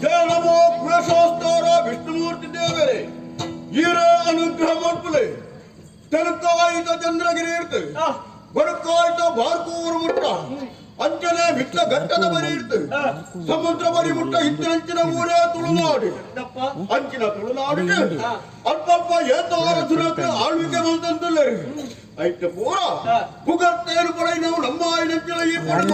ಜಯ ನಮೋ ಪುರುಷೋಸ್ತಾರ ವಿಷ್ಣುಮೂರ್ತಿ ದೇವರೇ, ಈರ ಅನುಗ್ರಹ ಮಲ್ಪುಲೆ. ತೆಲುಕಾಯಿತ ಚಂದ್ರಗಿರಿ ಇರ್ತು, ಬಡಕಾಯ್ತ ಬಾರ್ಕೂರು ಮುಟ್ಟ, ಅಂಚನೆ ವಿಟ್ಲ ಘಟ್ಟದ ಬರಿ ಇರ್ತು, ಸಮುದ್ರ ಬರಿ ಮುಟ್ಟ ಇತ್ತಿನಂಚಿನ ಊರೇ ತುಳುನಾಡು. ಅಂಚಿನ ತುಳುನಾಡಿಗೆ ಅಲ್ಪ ಅಲ್ಪ ಏತಾರ ಸುರತ್ರ ಆಳ್ವಿಕೆ ಬಂತಂತಲ್ಲರಿ. ಐತೆ ಪೂರ ಪುಗರ್ತೇನು ಪಡೈ ನಾವು ನಮ್ಮ ಆಯ್ನಂಚಿನ ಈ ಪಡ.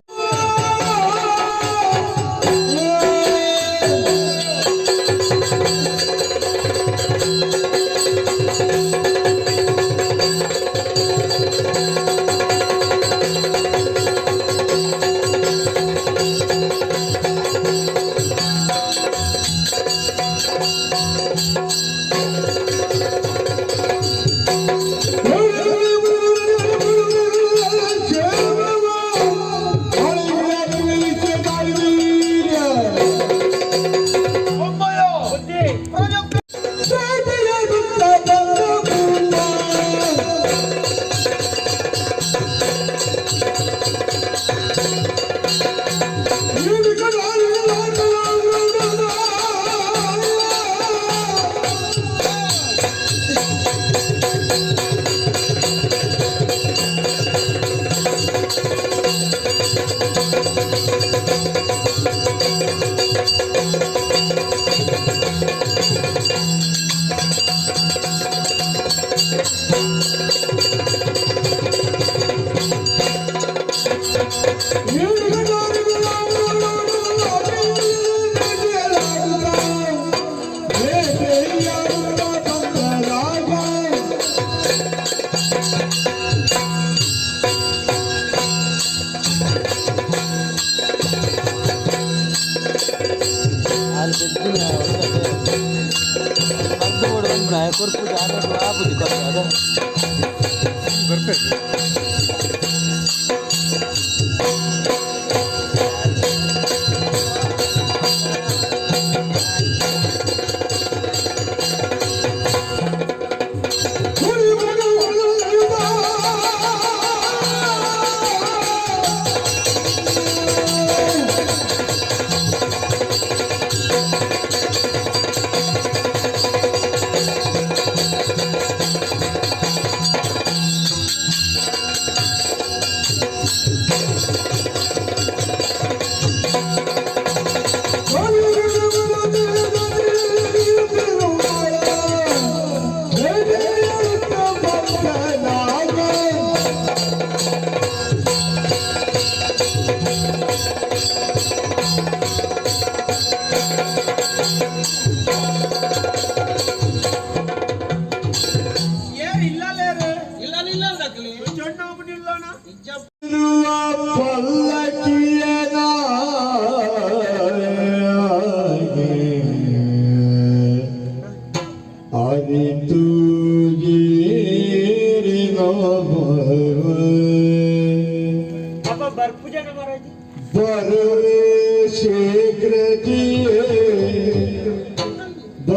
शीघ्र।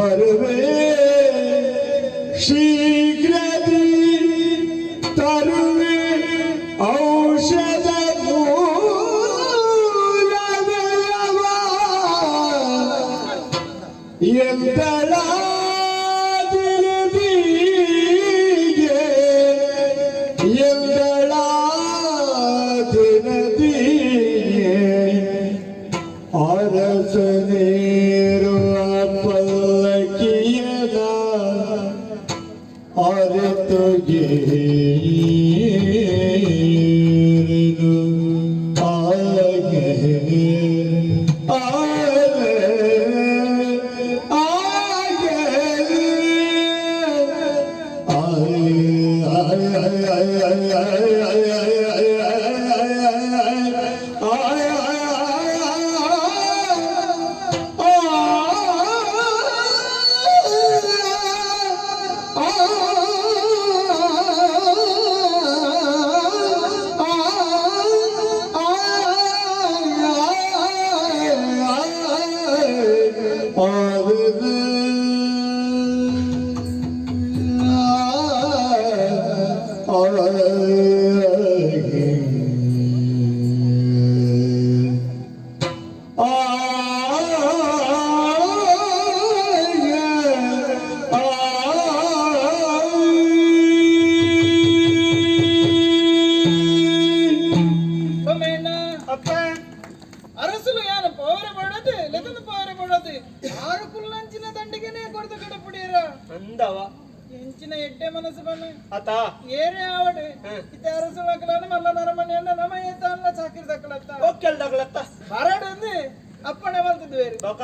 ಬರುವೆ ಶೀಘ್ರದಿ ತರುವೆ ಔಷಧ ಮೂಲವೆಲ್ಲವ ಎಂತಳಾದಿನದಿಗೆ ಎಂತಳಾದಿನದಿಗೆ ಅರಸನೇರುವ ಪಲ್ಲಕ್ಕಿಯನ ಅರೆತುಗೇರನು ಆಗೆ ಆಗೆ ಆಗೆ ಬೊಮ್ಮೆಣ್ಣ ಅಪ್ಪ ಅರಸುಲು ಯಾನ ಪೋರೆ ಪಡೋದು ಲೆತನ ಪೋರೆ ಪಡೋದು ಆರು ಕುಲ್ಲಂಚಿನ ದಂಡಿಗೆನೆ ಕೊಡ್ದು ಕಡಪುಡಿಯರ ಅಂದವ ಎಂಚಿನ ಎಡ್ಡೆ ಮನಸ್ಸು ಬನ್ನ ಆತ ಏರೇ ಆವಡೆ ಇತ್ತೆ ಅರಸುಳಕಲನ ಮಲ್ಲ ನರಮನೆಯನ್ನ ನಮ ಏತಾನ್ಲ ಚಾಕಿರಿ ದಕ್ಕಲತ್ತ ಒಕ್ಕೆಲ್ ದಗಳತ್ತ ಬರಡು ಅಪ್ಪಣೆ ಮಲ್ತಿದ್ವೇರಿ ಬೊಕ.